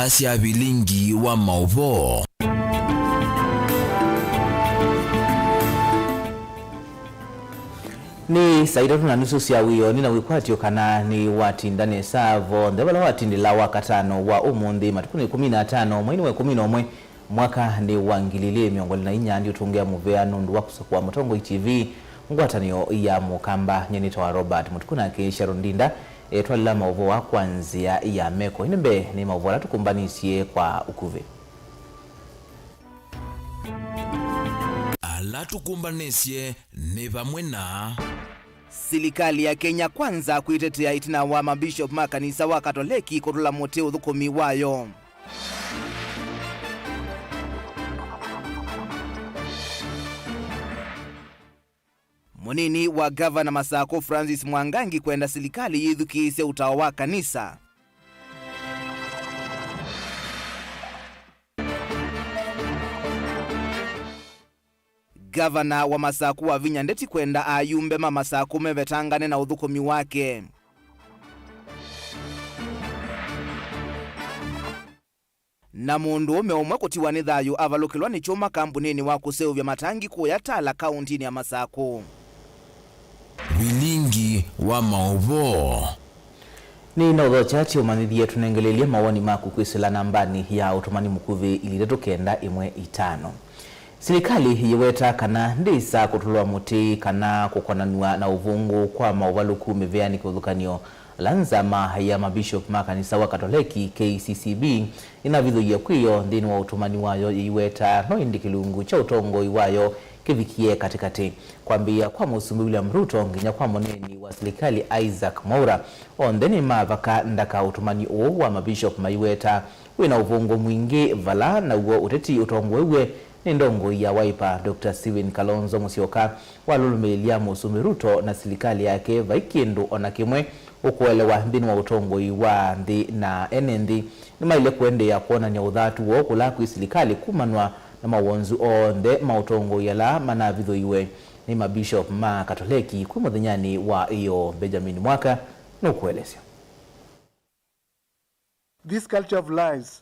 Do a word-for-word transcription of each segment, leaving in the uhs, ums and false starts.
Asya vilingi wa maũvoo. Nĩ saa itatũ na nusu sya wĩoo, nĩ na wĩkwatyo kana nĩwatinda nesa vonthe vala watindĩla Wakatano wa ũmũnthĩ, matukũnĩ ĩkũmi na atano, mweinĩ wa ĩkũmi na ũmwe, mwakanĩ wa ngili ilĩ mĩongo ĩlĩ na inya. Ndiũtũngĩa mũvea nũndũ wa kũsakũa Mũtongoi T V, ngwatanĩo ya Mũkamba. Nyie nĩtawa Robert Mũtuku, nake Sharon Ndinda etwalĩla maũvoo aa kwa nzĩa ya meko. Ĩndĩ mbee nĩ maũvoo ala tũkũmbanĩsye kwa ũkuvĩ. Ala tũkũmbanĩsye nĩ vamwe na. Silikalĩ ya Kenya Kwanza kwĩtetea ĩtina wa mabishop ma kanisa wa Katoleki kũtũla mũtĩ ũthũkũmi wayo. Mũnini wa ngavana Masakũ Francis Mwangangi kwenda silikalĩ yĩthukĩĩsye ũtao wa kanisa. Ngavana wa Masakũ Wavinya Ndeti kwenda ayumbe ma Masakũ mevetangane na ũthũkũmi wake. Na mũndũũme ũmwe kũtiwa nĩ thayũ avalũkĩlwa nĩ kyũma kambuninĩ wa kũseũvya matangi kũya Tala, kaũntinĩ ya Masakũ. Vilingi wa maũvoo. Nĩ na ũthokya tĩ ũmanyĩthye tũnengelelye mawoni maku kwĩsĩla nambanĩ ya ũtũmani mũkuvĩ ilĩ itatũ kenda ĩmwe itano. Silikalĩ yĩweta kana ndĩsa kũtũlwa mũtĩ kana kũkonanw'a na ũvũngũ kwa maũvalũku mĩveanĩ kĩvathũkany'o, ala nzama ya mabishop ma kanisa wa Katoleki, K C C B, ĩnavithũie kwĩyo nthĩnĩ wa ũtũmani wayo yĩiweta no ĩndĩ kĩlungu kya ũtongoi wayo kĩvikie katĩkatĩ. Kwambĩĩa kwa Mũsumbĩ William Ruto nginya kwa mũneeni wa silikalĩ Isaac Mwaura, onthe nĩmavaka ndaka ũtũmani ũũ wa mabishop maiweta wĩ na ũvũngũ mwingĩ, vala naw'o ũteti ũtongoew'e nĩ ndongoi ya Wiper, Doctor Stephen Kalonzo Musyoka, walũlũmĩĩlya Mũsumbĩ Ruto na silikalĩ yake vai kĩndũ o na kĩmwe ũkũelewa nthĩnĩ wa ũtongoi wa nthĩ, na ene nthĩ nĩmaĩle kũendeea kwonany'a ũthatu woo kũla kwĩ silikalĩ kumanwa na mawonzu onthe ma ũtongoi ala manavithũiwe nĩ mabishop ma Katoleki kwĩ mũthenyanĩ wa ĩyoo. Benjamin Mwaka nũkũelesya. This culture of lies,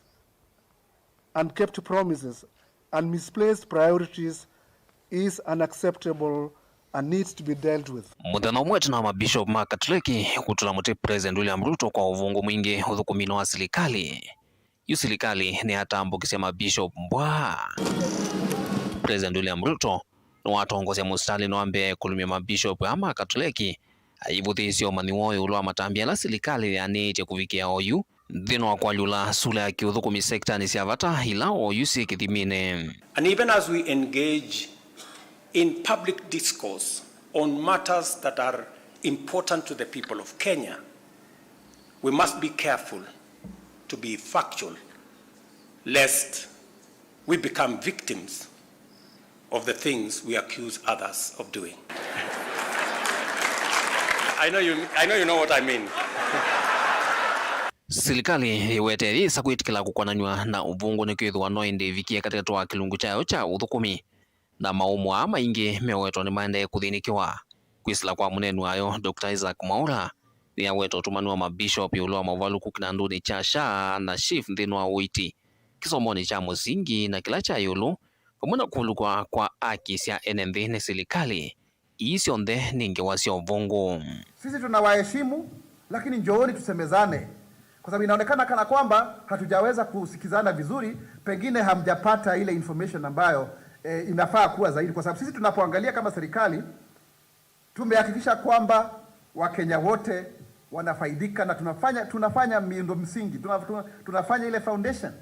unkept promises, and misplaced priorities is unacceptable and needs to be dealt with. Mũthenya ũmwe ĩtina wa mabishop ma Katoleki kũtũla mũtĩ President William Ruto kwa ũvũngũ mwingĩ ũthũkũminĩ wa silikalĩ, yu silikalĩ nĩyatambũkisye mabishop mbwa. President William Ruto nĩwatongosya mũsitalĩnĩ wa mbee kũlũmya mabishop aa ma Katoleki, aivũthĩĩsye ũmanyi woo ĩũlũ wa matambya ala silikalĩ yĩanĩĩtye kũvikĩa oyu nthĩnĩ wa kũalyũla sula ya kĩũthũkũmi sektanĩ sya vata ila oyu syĩ kĩthiminĩ. And even as we engage in public discourse on matters that are important to the people of Kenya, we must be careful to be factual, lest we become victims of the things we accuse others of doing. I know you, I know you know what I mean. Silikalĩ yĩwetee yĩsa kwĩtĩkĩla kũkonanw'a na ũvũngũ nĩkwĩthĩwa no ĩndĩ ĩvikie katĩkatĩ wa kĩlungu kyayo kya ũthũkũmi, na maũmũ aa maingĩ mewetwa nĩmaendee kũthĩnĩkĩwa. Kwĩsĩla kwa mũneeni wayo, Doctor Isaac Mwaura, nĩyaweta ũtũmani wa mabishop ĩũlũ wa maũvalũku kĩnandũnĩ kya SHA na SHIF nthĩnĩ wa ũiiti, kĩsomonĩ kya mũsingi na kĩla kya ĩũlũ, vamwe na kũvalũkw'a kwa aki sya ene nthĩ nĩ silikalĩ. Ii syonthe nĩ ngewa sya ũvũngũ. Sisi tunawaheshimu, lakini njooni tusemezane, kwa sababu inaonekana kana kwamba hatujaweza kusikizana vizuri, pengine hamjapata ile information ambayo, eh, inafaa kuwa zaidi, kwa sababu sisi tunapoangalia kama serikali, tumehakikisha kwamba Wakenya wote wanafaidika na tunafanya, tunafanya miundo msingi, tuna-, tuna-, tunafanya ile foundation.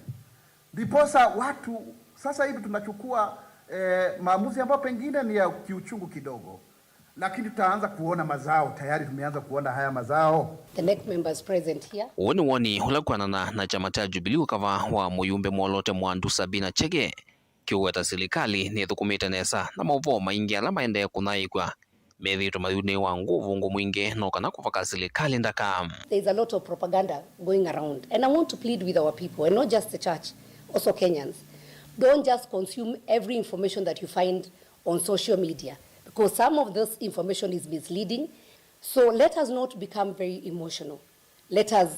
Ndiposa watu sasa hivi tunachukua, eh, maamuzi ambayo pengine ni ya kiuchungu kidogo, lakini tutaanza kuona mazao, tayari tumeanza kuona haya mazao. The next members present here. Ũũ nĩ woni ũla kwanana na kyama kya Jubilee, ũkava wa mũyumbe mwolote Mwandu Sabina Chege, kĩũweta silikalĩ nĩthũkũmĩte nesa na maũvoo maingĩ ala maendee kũnyaĩĩkw'a methĩĩtwe mayunĩĩwa ngũ ũvũngũ mwingĩ no kana kũvaka silikalĩ ndaka. There is a lot of propaganda going around, and I want to plead with our people, and not just the church, also Kenyans. Don't just consume every information that you find on social media, because some of this information is misleading. So let us not become very emotional. Let us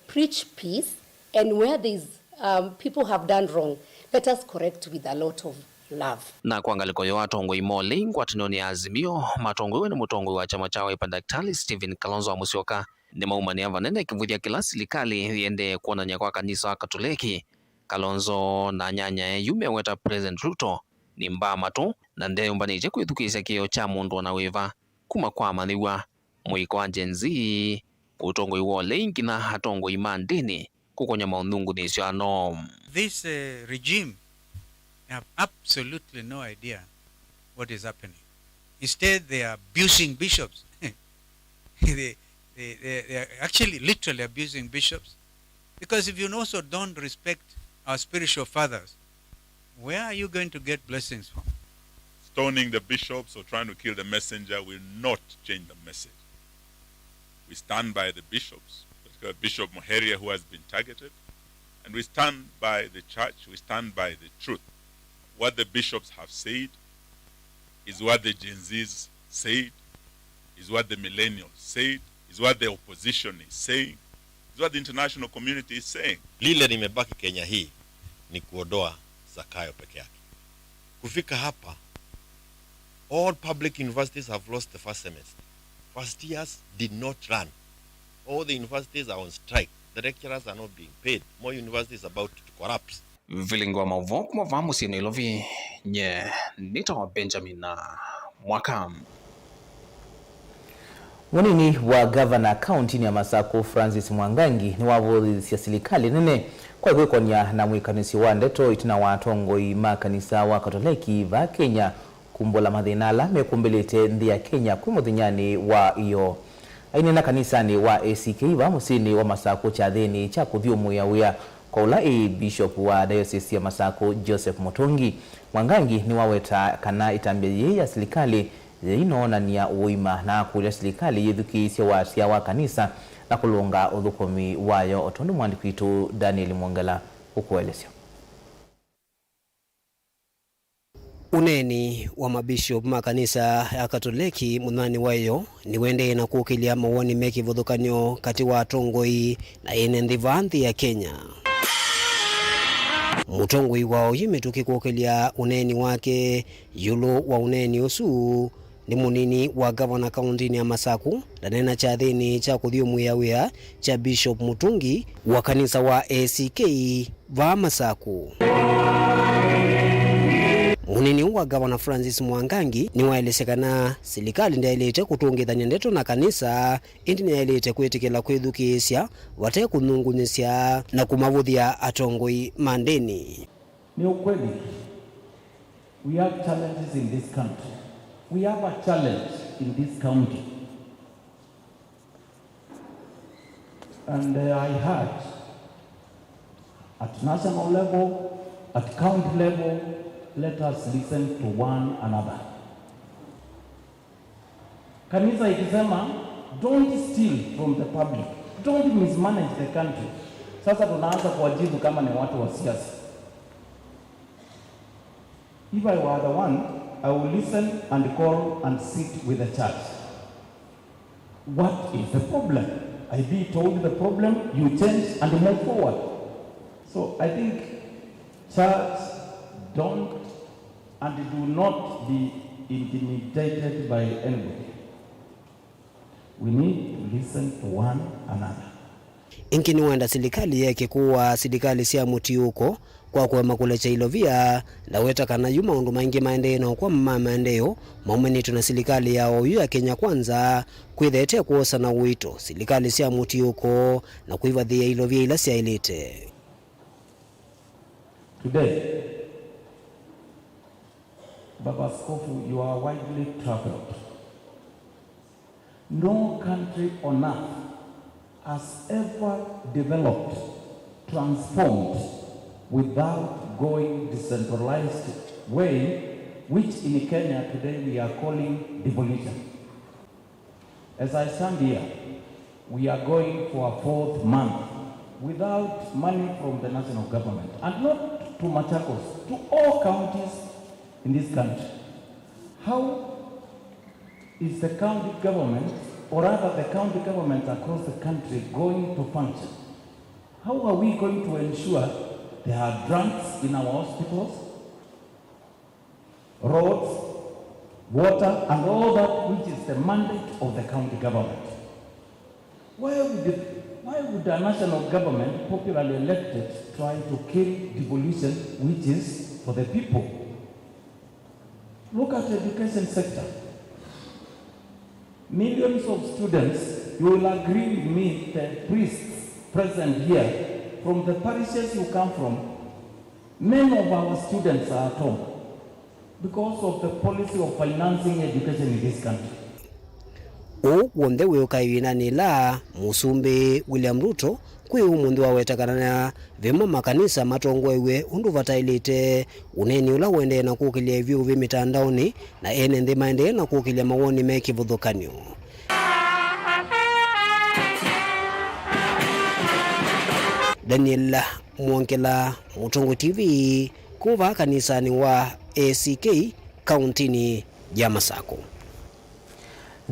preach peace, and where there is Um, people have done wrong. Let us correct with a lot of love. Na kwa ngalĩko yoo, atongoi ma ũlei ngwatanĩonĩ ya Azimio matongoew'e nĩ mũtongoi wa kyama kya Wiper Daktari Stephen Kalonzo wa Musyoka nĩmaumanĩa vanene kĩvũthya kĩla silikalĩ yĩendee kwonany'a kwa kanisa wa Katoleki. Kalonzo na anyanyae yu meweta President Ruto nĩ mbaa matũ na ndeyũmbanĩtye kwĩthukĩĩsya kĩĩo kya mũndũ o na wĩva, kuma kwa amanyĩw'a, mũika wa Gen Z, ũtongoi wa ũlei nginya atongoi ma ndĩni kũkony'a maũnyungunyĩsyo ano. This uh, regime have absolutely no idea what is happening. Instead, they are abusing bishops. they, they, they are actually literally abusing bishops. Because if you also don't respect our spiritual fathers, where are you going to get blessings from? Stoning the bishops or trying to kill the messenger will not change the message. We stand by the bishops, particularly Bishop Muheria, who has been targeted, and we stand by the church, we stand by the truth. What the bishops have said is what the Gen Zs said, is what the millennials said, is what the opposition is saying, is what the international community is saying. Lile limebaki Kenya hii ni kuondoa Zakayo peke yake. Kufika hapa, all public universities have lost the first semester. First years did not run. All the universities are on strike. The lecturers are not being paid. Moi University is about to collapse. Vilingi wa maũvoo kuma vaa mũsyĩ Nairobi, nye nĩtawa Benjamin Mwaka. Mũnini wa ngavana kauntinĩ ya Masakũ Francis Mwangangi nĩwavũthĩĩsya silikalĩ nene kwa kwĩkony'a na mwĩkanĩsyo wa ndeto ĩtina wa atongoi ma kanisa wa Katoleki vaa Kenya kumbũla mathĩna ala mekũmbĩlĩte nthĩ ya Kenya kwĩ mũthenyanĩ wa ĩyoo. Aineena kanisanĩ wa A C K vaa mũsyĩnĩ wa Masakũ kyathĩnĩ kya kũthyũmũĩa wĩa kwa ũla ĩ Bishop wa Diocese ya Masakũ, Joseph Mutungi, Mwangangi nĩwaweta kana ĩtambya yĩĩ ya silikalĩ yĩinoonany'a ũima na akũlya silikalĩ yĩthukĩĩsye wasya wa kanisa na kũlũnga ũthũkũmi wayo, o tondũ mũandĩki witũ Daniel Mwongela ũkũelesya. Ũneeni wa mabishop ma kanisa ya Katoleki mũthenya wa ĩyoo nĩũendee na kũkĩlya mawoni me kĩvathũkany'o katĩ wa atongoi na ene nthĩ vaa nthĩ ya Kenya. Mũtongoi wa oyu mĩtũkĩ kũkĩlya ũneeni wake ĩũlũ wa ũneeni ũsu nĩ mũnini wa ngavana kaũntĩnĩ ya Masakũ, ndaneena kyathĩnĩ kya kũthyũmũĩa wĩa kya Bishop Mutungi wa kanisa wa A C K vaa Masakũ. Mũnini ũũ wa ngavana Francis Mwangangi nĩwaelesya kana silikalĩ ndyaĩlĩte kũtũngĩthany'a ndeto na kanisa, ĩndĩ nĩyaĩlĩte kwĩtĩkĩla kwĩthukĩĩsya vate kũnyungunyĩsya na kũmavũthya atongoi ma ndĩni. Ni ukweli, we have challenges in this country. We have a challenge in this county. And uh, I heard at national level, at county level, let us listen to one another. Kanisa ikisema, don't steal from the public, don't mismanage the country. Sasa tunaanza kuwajibu kama ni watu wa siasa. If I were the one, I would listen and call and sit with the church. What is the problem? I be told the problem, you change and move forward. So I think church, don't and do not be intimidated by anybody. We need to listen to one another. Ĩngĩ nĩwenda silikalĩ yeke kũaa silikalĩ sya mũtiũko kwa kũema kũlekya ilovia, ndaweta kana yu maũndũ maingĩ maendee na ũkwama ma maendeeo maumanĩtwe na silikalĩ ya oyu ya Kenya Kwanza kwĩthĩwa ĩte kwosa na ũito silikalĩ sya mũtiũko na kũivathĩĩa ilovia ila syaĩlĩte. Today, Baba Askofu, you are widely traveled. No country on earth has ever developed, transformed without going decentralized way, which in Kenya today we are calling devolution. As I stand here, we are going for a fourth month without money from the national government, and not to Machakos, to all counties in this country. How is the county government, or rather the county governments across the country, going to function? How are we going to ensure There are drunks in our hospitals, roads, water, and all that which is the mandate of the county government. Why would, why would a national government, popularly elected, try to kill devolution which is for the people? Look at the education sector. Millions of students, you will agree with me, the priests present here, from the parishes you come from, many of our students are at home because of the policy of financing education in this country. Ũũ w'onthe wĩũka ĩvindanĩ ĩla Mũsumbĩ William Ruto kwĩ ũmũnthĩ waweta kana ve mo makanisa matongoew'e ũndũ vataĩlĩte, ũneeni ũla ũendee na kũkĩlya ĩvyũvĩ mĩtandaonĩ, na ene nthĩ maendee na kũkĩlya mawoni me kĩvathũkany'o. Daniel Mwongela, Mũtongoi T V, kuma vaa kanisanĩ wa A C K, kauntinĩ ya Masakũ.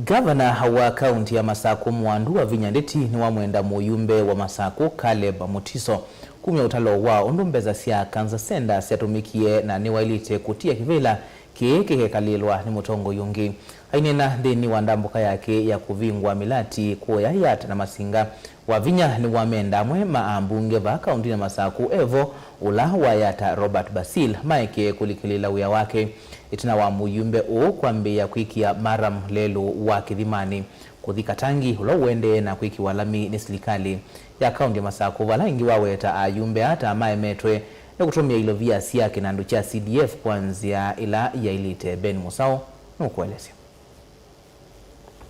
Ngavana wa kaunti ya Masakũ Mwandu Wavinya Ndeti nĩwamwenda mũyumbe wa Masakũ Caleb Mutiso kumya ũtalo wa ũndũ mbesa sya Cancer Center syatũmĩkie, na nĩwaĩlĩte kũtia kĩvĩla kĩĩ kĩkekalĩlwa nĩ mũtongoi ũngĩ. Aineena nthĩnĩ wa ndambũka yake ya kũvingũa mĩlati kũya Yata na Masinga, Wavinya nĩwamenda amwe ma ambunge vaa kauntinĩ ya Masakũ evo, ũla wa Yata Robert Basil, maeke kũlikĩlĩĩla wĩa wake. Ĩtina wa mũyumbe ũũ kwambĩĩa kwĩkĩa maram lelũ wa kĩthimanĩ kũthi Katangi, ũla ũendee na kwĩkĩwa lami nĩ silikalĩ ya kaunti ya Masakũ, vala ĩngĩ waweta ayumbe ata maemetwe nĩ kũtũmĩa ilovia sya kĩnandũ kya C D F kwa nzĩa ĩla yaĩlĩte. Ben Mũsaũ nũkũelesya.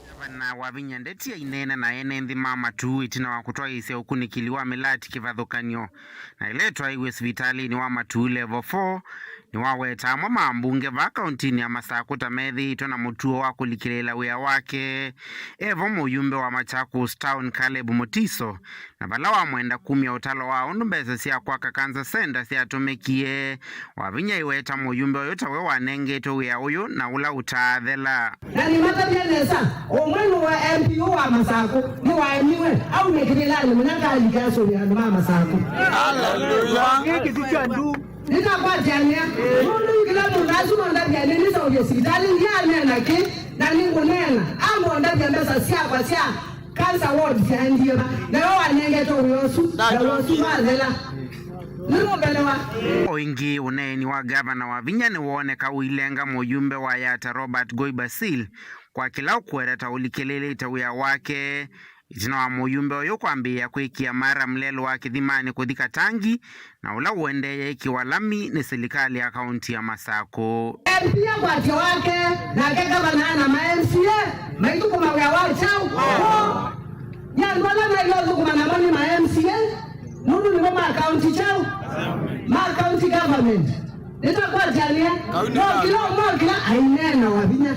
Ngavana Wavinya Ndeti aineena na ene nthĩ ma Matuu ĩtina wa kũtwaĩĩsya ũkunĩkĩli wa mĩlati kĩvathũkany'o, na ĩla ĩtwaĩwe sivitalĩnĩ wa Matuu Level four, nĩwaweta amwe ma ambunge vaa kauntinĩ ya Masakũ ta methĩĩtwe na mũtuo wa kũlikĩlĩĩla wĩa wake. Evo mũyumbe wa Machakos Town Caleb Mutiso, na vala wamwenda kumya ũtalo wa ũndũ mbesa sya kwaka Cancer Center syatũmĩkie. Wavinya aiweta mũyumbe ũyũ tawe wanengetwe wĩa ũyũ na ũla ũtaathela. Na nĩmatavya nesa, ũmwe nĩ wa M P ũũ wa Masakũ, nĩwaemiwe, aumĩkĩlĩlanĩ mũna kalike asũvĩa andũ ma Masakũ. Hallelujah. Nĩtakwatĩanĩa, nũndũ yu kĩla mũndũ asu mondavya nĩnĩseũvye sivitalĩ, ndianeena kĩ, na nĩngũneena, amondavya mbesa syakwa sya cancer ward syaendie va, nawe wanengetwe wĩa ũsu, na wĩa ũsu ndwathela. Nĩnũmbelewa. O ĩngĩ, ũneeni wa Ngavana Wavinya nĩwooneka ũilenga mũyumbe wa Yata Robert Goi Basil kwa kĩla ũkũweta ta ũlikĩlĩĩlĩte wĩa wake, ĩtina wa mũyumbe ũyũ kwambĩĩa kwĩkĩa maram lelũ wa kĩthimanĩ kũthi Katangi, na ũla ũendee ĩkĩwa lami nĩ silikalĩ ya kaunti ya Masakũ. M P akwatya wake, nake ngavana na ma M C A maithũkũma wĩa wa kyaũ? Nĩ andũ ala maĩle ũthũkũma namo nĩ ma M C A, nũndũ nĩmo ma county kyaũ? Ma county government. Nĩtakwatĩanĩa, no kĩla ũmwe o kĩla aineena Wavinya.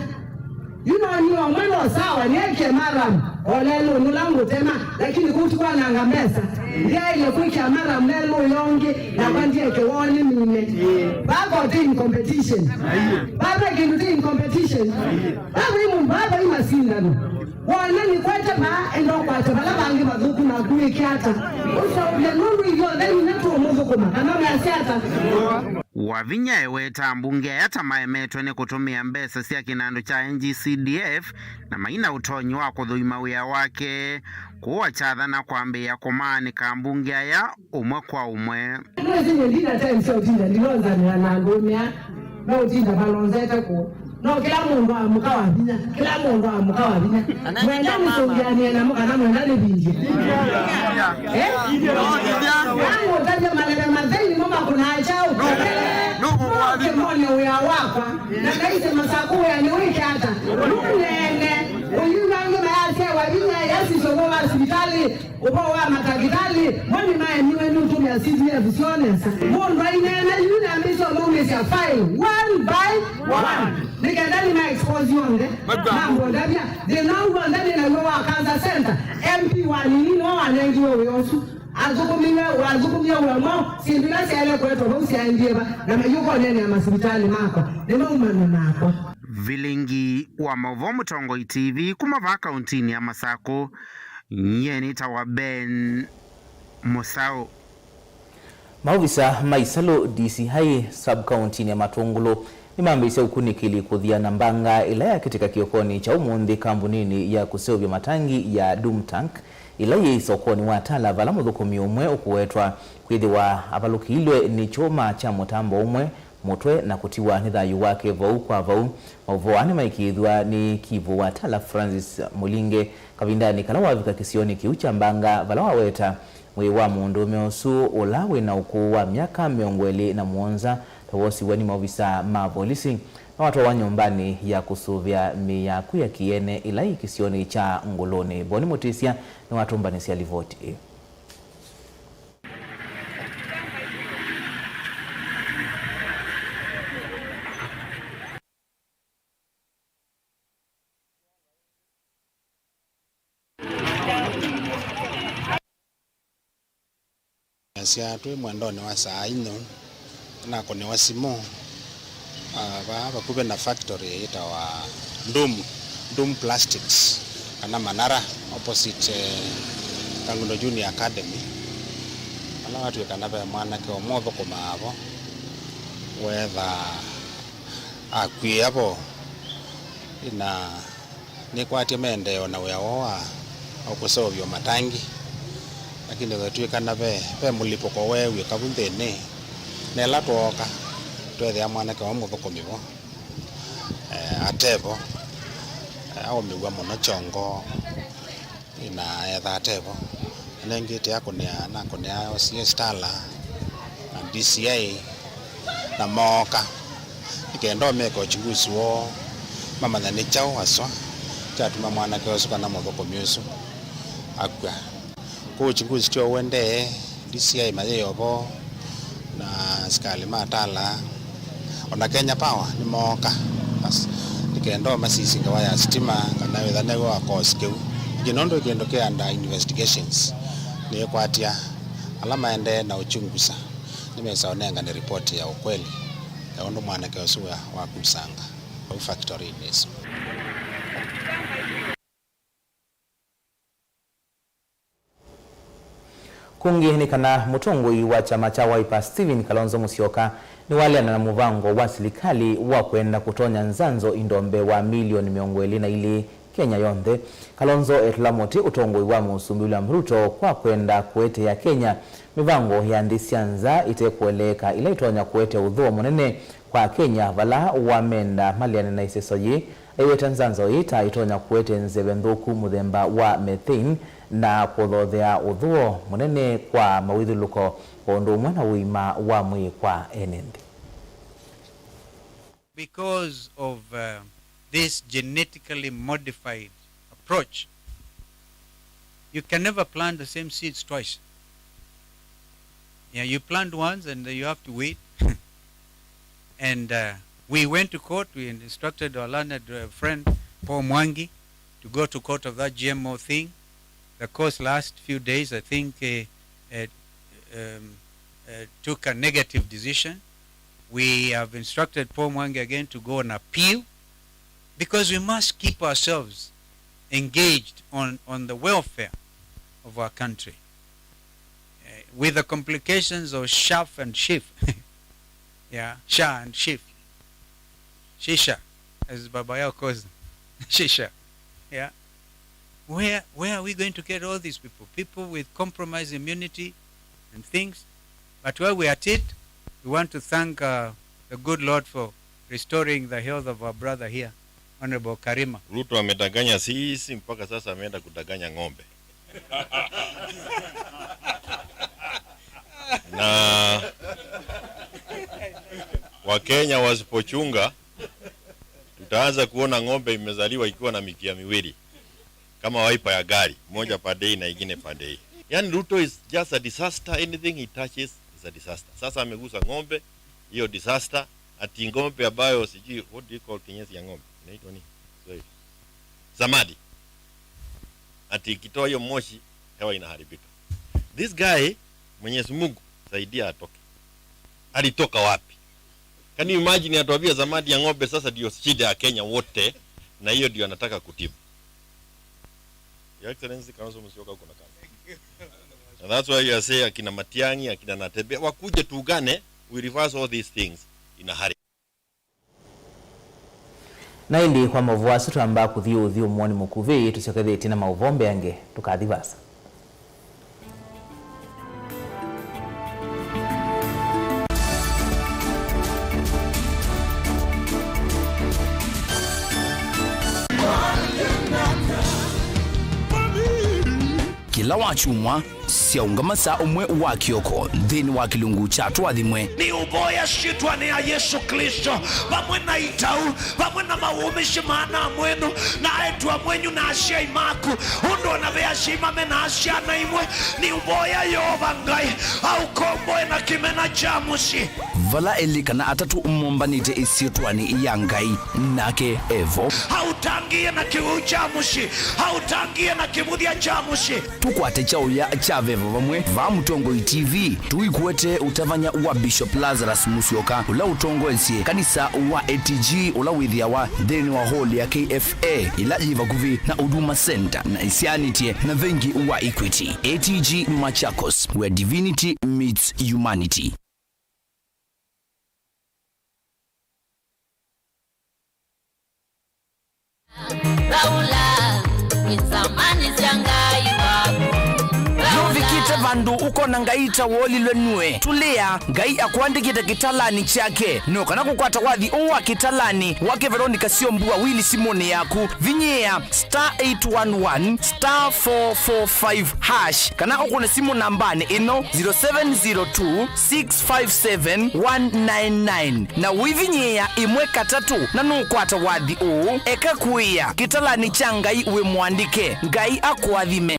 Yu no niĩ ũmwe no sawa, nĩekie maram o lelũnĩ ũla ngũtema, lakini kũu ti kwananga mbesa. Ndyaĩle kwĩkĩa maram lelũ ũla ũngĩ, nakwa ndyeke woo nĩ mine. Vaa ko ti in competition. Vaa ve kĩndũ ti in competition. Vaa vai mũndũ, vaa vai masindano. Wona nĩkwete vaa, enda ũkwate vala vangĩ vathũku naku wĩke ata? Ũseũvye nũndũ ithyonthe nĩna tũũmũthũkũma, kana measya ata? Wavinya eweta ambunge aya ta maemetwe nĩ kũtũmĩa mbesa sya kĩnandũ kya N G C D F na maina ũtonyi wa kũthũima wĩa wake, kwoou akyathana kwambĩĩa kũmaanĩka ambunge aya ũmwe kwa ũmwe. Nĩwĩsĩ nyie ndina time sya ũtinda ndilonzanĩla na andũ ũmĩa meũtinda malonzete kũũ. No kĩla mũndũ amũka Wavinya, kĩla mũndũ amũka Wavinya. Mwenda nĩsũngĩanĩe namo kana mwenda nĩvindye? Eh? Nangũtavya maleve mathei nĩmo makũnaa kyaũ? Moke mone wĩa wakwa. Na naisye Masakũ wĩa nĩwĩke ata? Nũneene. Ũyu angĩ mayasya Wavinya yasisye ũvoo wa sivitalĩ, ũvoo wa matakĩtalĩ, mo nĩmaemiwe nĩ ũtũmĩa C D F syoo nesa. Mũndũ aineena yu nambĩsye ũmaumĩsya file one by one. Nĩ kenda nĩma expose yonthe. Mambo ndavya, thĩna ũũ w'onthe nĩ naw'o wa cancer center, M P wa nini nĩwe wanengiwe wĩa ũsu. Athũkũmiwe, wathũkũmie wĩa mwaũ? Syĩndũ ila syaĩle kũetwa vau syaendie va? Na mayũka ũneenea masivitalĩ makwa, nĩmaumana nakwa. Vilingi wa maũvoo Mũtongoi T V kuma vaa kauntinĩ ya Masakũ, nyie nĩtawa Ben Mũsaũ. Maovisa ma Isalu D C I sub-kauntinĩ ya Matũngũlũ nĩmambĩĩsye ũkunĩkĩli kũthĩa na mbanga ĩla yakĩtĩka kĩokonĩ kya ũmũnthĩ kambuninĩ ya kũseũvya matangi ya Doom Tank ĩla yĩ sokonĩ wa Tala, vala mũthũkũmi ũmwe ũkũwetwa kwĩthĩwa avalũkĩilwe nĩ kyũma kya mũtambo ũmwe mũtwe na kũtiwa nĩ thayũ wake vau kwa vau. Maũvoo aa nĩmaĩkĩĩthw'a nĩ kivũ wa Tala Francis Mũlinge kavindanĩ kala wavika kĩsionĩ kĩu kya mbanga, vala waweta mwĩĩ wa mũndũũme ũsu ũla wĩ na ũkũũ wa myaka mĩongo ĩlĩ na mũonza ta wosiw'e nĩ maovisa ma volisi, na watwawa nyũmbanĩ ya kũsũvĩa mĩĩ ya kwĩa kĩene ĩla yĩ kĩsionĩ kya Ngũlũnĩ. Boni Mũtĩsya nĩwatũmbanĩsya livoti ĩĩ. Asya twĩ mwendonĩ wa saa inya, nakũnĩwa simũ, ah, vaa vakuvĩ na factory yĩtawa Doom, Doom Plastics, kana Manara, opposite, eh, Kangundo Junior Academy. Vala watw'ĩkana ve mwanake ũmwe ũthũkũmaa vo, weetha akw'ĩĩa vo, na nĩkwatya maendee o na wĩa woo wa, wa kũseũvya matangi, lakini vatw'ĩkana ve, ve mũlipũko weew'ĩka vu nthĩnĩ, na ĩla twooka, tweethĩa mwanake ũmwe mũthũkũmi vo, eh, ate vo, eh, aũmĩw'a mũno kyongo. Na etha ate vo. Anengĩte akũnĩa, nakũnĩa O C S Tala na D C I, na mooka nĩ kenda o meke uchunguzi woo, mamanya nĩ kyaũ aswa kyatuma mwanake ũsu kana mũthũkũmi ũsu akw'a. Kwoou uchunguzi tyo ũendee. D C I mayĩ o vo, na asikalĩ ma Tala, o na Kenya Power nĩmooka. Bas, nĩ kenda o masisye ngewa ya sitima, kana wĩthwa nĩw'o wa cause kĩu. Ĩngĩ nũndũ kĩndũ kĩ under investigations, nĩkwatya ala maendee na uchunguza nĩmesa ũnengane ripoti ya ũkweli ya ũndũ mwanake ũsu wa, wakusanga vau factory-inĩ ĩsu. Kũngĩ nĩ kana mũtongoi wa kyama kya Wiper Stephen Kalonzo Musyoka nĩwaleana na mũvango wa silikalĩ wa kwenda kũtonya nzanzo indo mbee wa milioni mĩongo ĩlĩ na ilĩ Kenya yonthe. Kalonzo etũla mũtĩ ũtongoi wa Mũsumbĩ William Ruto kwa kwenda kũetea Kenya mĩvango ya nthĩ sya nza ĩtekũeleeka ĩla ĩtonya kũete ũthũo mũnene kwa Akenya, vala wamenda maleane na ĩseso yĩĩ. Aiweta nzanzo ĩĩ ta ĩtonya kũete nzeve nthũku mũthemba wa methane na kũthothea ũthũo mũnene kwa mawĩthyũlũlũko o ũndũ ũmwe na ũima wa mwĩĩ kwa ene nthĩ. Because of, uh, this genetically modified approach, you can never plant the same seeds twice. Yeah, you plant once and then you have to wait. And, uh, we went to court, we instructed our learned, uh, friend Paul Mwangi to go to court of that G M O thing. The course last few days, I think, uh, uh, um, uh, took a negative decision. We have instructed Paul Mwangi again to go on appeal, because we must keep ourselves engaged on, on the welfare of our country. Eh, with the complications of shaf and shif, yeah, sha and shif, shisha, as Baba Yao calls them, shisha, yeah. Where, where are we going to get all these people? People with compromised immunity and things. But while we're at it, we want to thank, uh, the good Lord for restoring the health of our brother here, Honorable Karima. Ruto amedanganya sisi, mpaka sasa ameenda kudanganya ng'ombe. Na Wakenya wasipochunga, tutaanza kuona ng'ombe imezaliwa ikiwa na mikia miwili, kama wiper ya gari, moja pande hii na ingine pande hii. Yani, Ruto is just a disaster. Anything he touches is a disaster. Sasa amegusa ng'ombe, hiyo disaster. Ati ng'ombe ambayo sijui, what do you call kinyesi ya ng'ombe? Inaitwa nini? Sorry. Samadi. Ati ikitoa hiyo moshi, hewa inaharibika. This guy, Mwenyezi Mungu, saidia atoke. Alitoka wapi? Can you imagine, atuambia samadi ya ng'ombe sasa ndio shida ya Kenya wote, na hiyo ndio anataka kutibu? Your Excellency, Kalonzo Musyoka, uko na kazi. And that's why I say akina Matiang'i, akina Natembeya, wakuje tuungane, we reverse all these things in a hurry. Na ĩndĩ kwa maũvoo asu twambaa kũthi ũthyũmũonĩ mũkuvĩ, tũsyokethetye na maũvoo mbeange, tũkathi vaasa. Kĩla wakyumwa, syaũngama saa ũmwe wa kĩoko nthĩnĩ wa kĩlungu kya Tũathimwe. Nĩũvoya syĩtwanĩ ya Yesũ Klĩsto, vamwe na itau, vamwe na mawũmĩsyo maana mwenyu, na aĩtu amwenyu na asyai maku, ũndũ o na ve asyai mame na syana imwe, nĩũvoya Yeova Ngai aũkomboe na kĩmena kya mũsyĩ. Vala elĩ kana atatũ mombanĩte ĩsyĩtwanĩ ya Ngai, nake evo. Aũtangĩĩe na kĩwĩu kya mũsyĩ, aũtangĩĩe na kĩvũthya kya mũsyĩ. Tũkwate kyaũya kya veva vamwe vaa Mũtongoi T V. Tũikuete ũtavany'a wa Bishop Lazarus Musyoka, ũla ũtongoesye kanisa wa A T G, ũla wĩthĩawa nthĩnĩ wa hall ya K F A, ĩla yĩ vakuvĩ na Huduma Center na ĩsyaanĩtye na vengi wa Equity. A T G Machakos, where divinity meets humanity. Laula, wĩnzamanĩsya Ngai waku. Nũvikĩte vandũ ũkona Ngai ta wolilwe nue? Tũlĩa, Ngai akũandĩkĩte kĩtalanĩ kyake. No kana kũkwata wathi ũũ wa kĩtalanĩ wake Veronica Syombua wili simũnĩ yaku, vinyĩĩa star eight one one star four four five hash, kana ũkũne simũ nambanĩ ĩno, zero seven zero two six five seven one nine nine, na ũivinyĩĩa ĩmwe katatũ, na nũkwata wathi ũũ. Eka kũĩa, kĩtalanĩ kya Ngai wĩ mũandĩke. Ngai akũathime.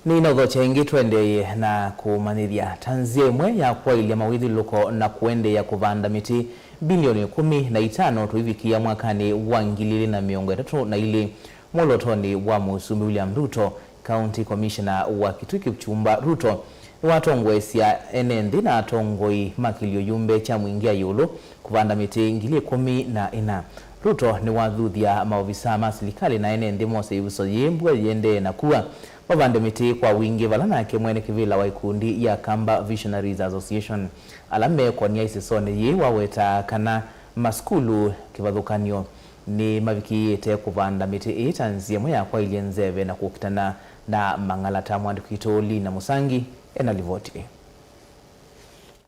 Nĩnaũthokya ĩngĩ, tũendeeye na kũmanyĩthya ta nzĩa ĩmwe ya kwaĩlya mawĩthyũlũlũko na kũendeea kũvanda mĩtĩ mbilioni ĩkũmi na itano tũivikĩa mwakanĩ wa ngili ilĩ na mĩongo ĩtatũ na ilĩ. Mwolotonĩ wa Mũsumbĩ William Ruto, County Commissioner wa Kitui Kipchumba Ruto nĩwatongoesya ene nthĩ na atongoi ma kĩlio yumbe kya mwingĩa ĩũlũ kũvanda mĩtĩ ngili ĩkũmi na ĩna. Ruto nĩwathuthya maovisaa ma silikalĩ na ene nthĩ mose ĩvuso yĩĩ mbua yĩendee na kua, mavande mĩtĩ kwa wingĩ, vala nake mwene kĩvĩla wa ikundi ya Kamba Visionaries Association, ala mekonia ĩsesonĩ yĩĩ, wawetaa kana masukulu kĩvathũkany'o nĩmavikĩĩte kũvanda mĩtĩ ĩĩ ta nzĩa ĩmwe ya kwaĩlya nzeve na kũkitana na mang'alata. Mwandĩki witũ Lina Mũsangi ena livoti ĩĩ.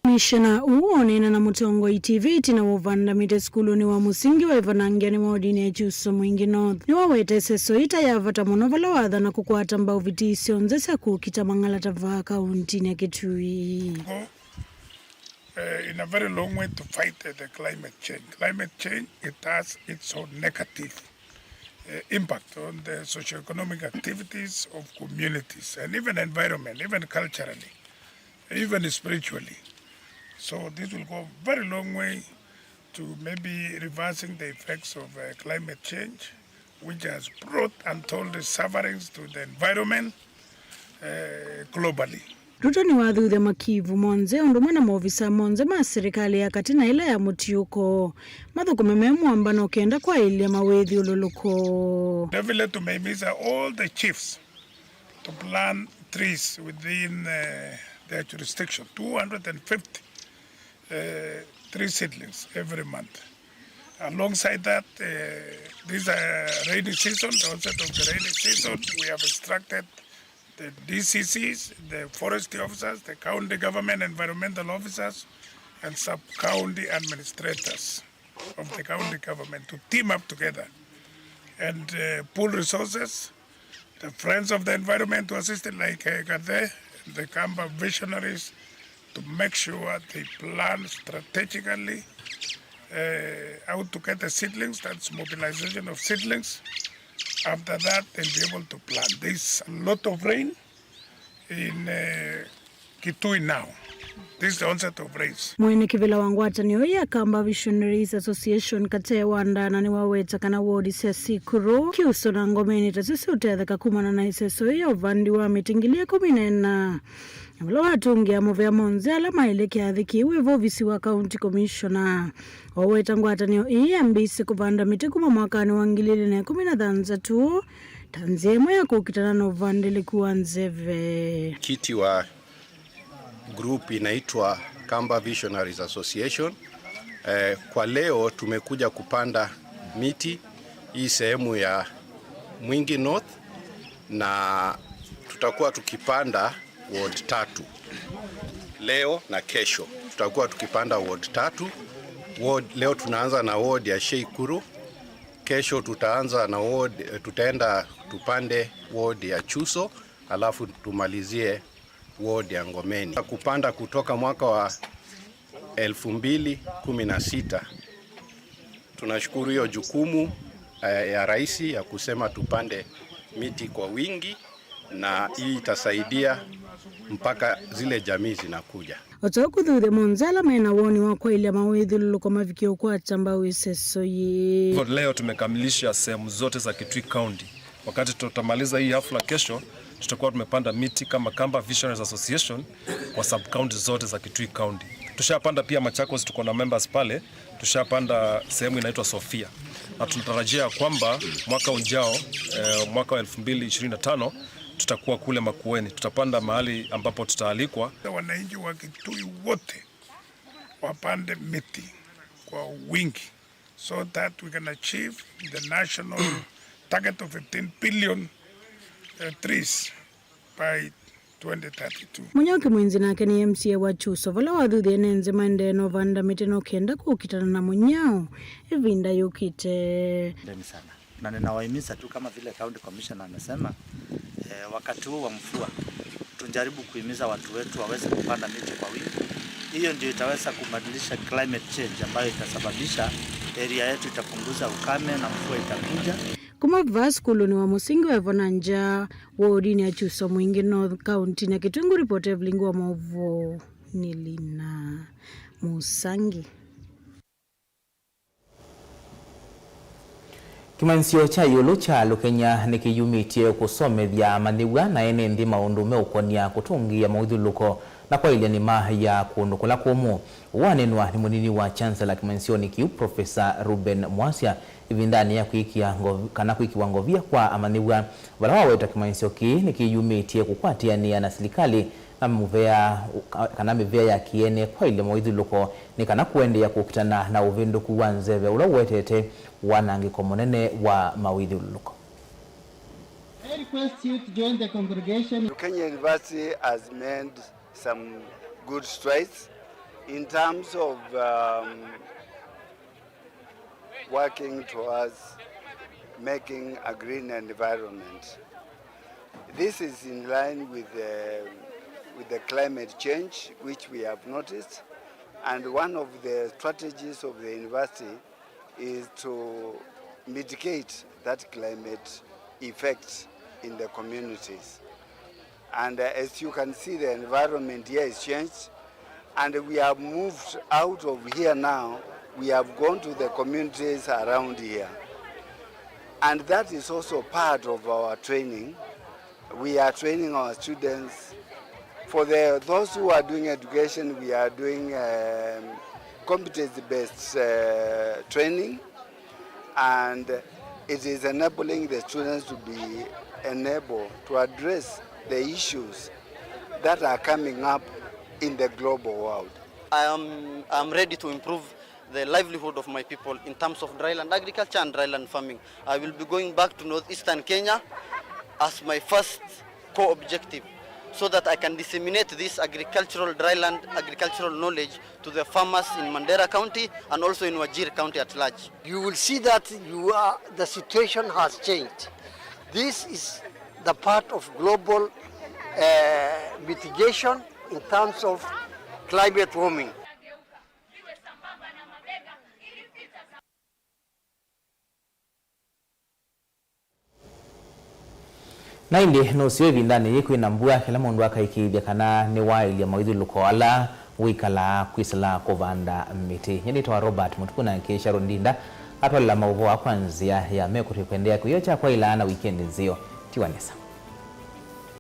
Komishena ũũ wooneena na Mũtongoi T V ĩtina wa ũvanda mĩtĩ sukulunĩ wa mũsingi wa Ĩvanangĩanĩ wa wodinĩ ya Kyuso Mwingi North. Nĩwaweta ĩseso ĩĩ ta ya vata mũno vala wathana kũkwata mbau vitii syonthe sya kũkita mang'alata vaa kauntinĩ ya Kitui. Uh, in a very long way to fight, uh, the climate change. Climate change, it has its own negative, uh, impact on the socio-economic activities of communities and even environment, even culturally, even spiritually. So this will go a very long way to maybe reversing the effects of, uh, climate change, which has brought untold sufferings to the environment, uh, globally. Ruto nĩwathuthya makivu monthe ũndũ ũmwe na maovisaa monthe ma silikalĩ ya katĩ na ĩla ya mũtiũko mathũkũme me mũambano kenda kwaĩlya mawĩthyũlũlũko. Vile vile tumehimiza all the chiefs to plant trees within, uh, their jurisdiction, two hundred and fifty, uh, tree seedlings every month. Alongside that, uh, this, uh, rainy season, the onset of the rainy season, we have instructed the D C Cs, the forestry officers, the county government environmental officers, and sub-county administrators of the county government to team up together and, uh, pool resources, the friends of the environment to assist it, like, uh, Kate, the Kamba visionaries, to make sure they plan strategically, uh, how to get the seedlings, that's mobilization of seedlings. After that, they'll be able to plant. There's a lot of rain in, uh, Kitui now. This is the onset of rains. Mwene kĩvĩla wa ngwatanĩo ya Kamba Visionaries Association, Kate Wandana, nĩwaweta kana wodi sya Sikuru, Kyuso na Ngomeni tasyo siũtetheka kumana na ĩseso ĩĩ ya ũvandi wa mĩtĩ ngili ĩkũmi na ĩna. Na vala watũngĩa mũvea monthe ala maĩle kĩathĩ kĩu ĩvo ovisi wa County Commissioner, waweta ngwatanĩo ĩĩ yambĩĩsye kũvanda mĩtĩ kuma mwakanĩ wa ngili ilĩ na ĩkũmi na thanthatũ ta nzĩa ĩmwe ya kũkitana na ũvandĩlĩku wa nzeve. Kiti wa group inaitwa Kamba Visionaries Association. Eh, kwa leo tumekuja kupanda miti hii sehemu ya Mwingi North, na tutakuwa tukipanda ward tatu. Leo na kesho tutakuwa tukipanda ward tatu. Ward, leo tunaanza na ward ya Sheikuru, kesho tutaanza na ward, tutaenda tupande ward ya Chuso, alafu tumalizie ward ya Ngomeni. Kupanda kutoka mwaka wa elfu mbili kumi na sita. Tunashukuru hiyo jukumu, eh, ya rais ya kusema tupande miti kwa wingi, na hii itasaidia mpaka zile jamii zinakuja. O ta ũu kũthuthya monthe ala mena woni wa kwaĩlya mawĩthyũlũlũko mavikie ũkwata mbau ĩseso yĩĩ. Hivyo leo tumekamilisha sehemu zote za Kitui County. Wakati tutamaliza hii hafla kesho, tutakuwa tumepanda miti kama Kamba Visionaries Association kwa sub county zote za Kitui County. Tushapanda pia Machakos, tuko na members pale, tushapanda sehemu inaitwa Sofia, na tunatarajia kwamba mwaka ujao, eh, mwaka wa elfu mbili ishirini na tano, tutakuwa kule Makueni, tutapanda mahali ambapo tutaalikwa. Wananchi wa Kitui wote wapande miti kwa wingi, so that we can achieve the national target of fifteen billion, uh, trees by twenty thirty-two. Mũnyao Kĩmwenzi nake nĩ M C A wa Chuso, vala wathuthie ene nthĩ maendee na ũvanda mĩtĩ no kenda kũkitana na mũnyao ĩvinda yũkĩte. Ndeni sana. Na ninawahimiza tu kama vile County Commissioner amesema, eh, wakati huu wa mvua, tujaribu kuhimiza watu wetu waweze kupanda miti kwa wingi. Hiyo ndio itaweza kubadilisha climate change ambayo itasababisha area yetu itapunguza ukame na mvua itakuja. Kuma vaa sukulunĩ wa mũsingi wa Ĩvo na Nja, wodinĩ ya Chuso Mwingi North, kauntinĩ ya Kitui, ngũripota Evelyn wa maũvoo nĩ Lina Mũsangi. Kĩmanyĩsyo kya ĩũlũ kya Lukenya nĩkĩyumĩtye kũsomethya amanyĩw'a na ene nthĩ maũndũ meũkonia kũtũngĩĩa mawĩthyũlũlũko na kwaĩlya nĩma ya kũndũ kũla kũmũ. Ũũ wanenwa nĩ mũnini wa Chancellor kĩmanyĩsyonĩ kĩu, Professor Reuben Mwasya, ĩvindanĩ ya kwĩkĩa ngov-, kana kwĩkĩwa ngovia kwa amanyĩw'a, vala waweta kĩmanyĩsyo kĩĩ nĩkĩyumĩtye kũkwatĩanĩa na silikalĩ na mũvea, kana mĩvea ya kĩene kwaĩlya mawĩthyũlũlũko nĩ kana kũendeea kũkitana na ũvĩndũku wa nzeve ũla ũwetete wanangĩko mũnene wa mawĩthyũlũlũko. I request you to join the congregation. Kenya University has made some good strides in terms of, um, working towards making a green environment. This is in line with the, with the climate change which we have noticed, and one of the strategies of the university is to mitigate that climate effect in the communities. And, uh, as you can see, the environment here is changed, and we have moved out of here now. We have gone to the communities around here. And that is also part of our training. We are training our students. For the, those who are doing education, we are doing, um, competency-based, uh, training. And it is enabling the students to be enabled to address the issues that are coming up in the global world. I am, I am ready to improve the livelihood of my people in terms of dryland agriculture and dryland farming. I will be going back to northeastern Kenya as my first core objective, so that I can disseminate this agricultural, dryland agricultural knowledge to the farmers in Mandera County and also in Wajir County at large. You will see that you are, the situation has changed. This is the part of global, uh, mitigation in terms of climate warming. Na ĩndĩ nũseo ĩvindanĩ yĩĩ kwĩ na mbua, kĩla mũndũ akaĩkĩĩthya kana nĩwaĩlya mawĩthyũlũlũko ala wĩkalaa kwĩsĩla kũvanda mĩtĩ. Nyie nĩtawa Robert Mũtuku, nake Sharon Ndinda atwalela maũvoo aa kwa nzĩa ya mekũtĩ. Kwendeea kũyĩokya kwa ĩla na wikendi nzeo. Tiwa nesa.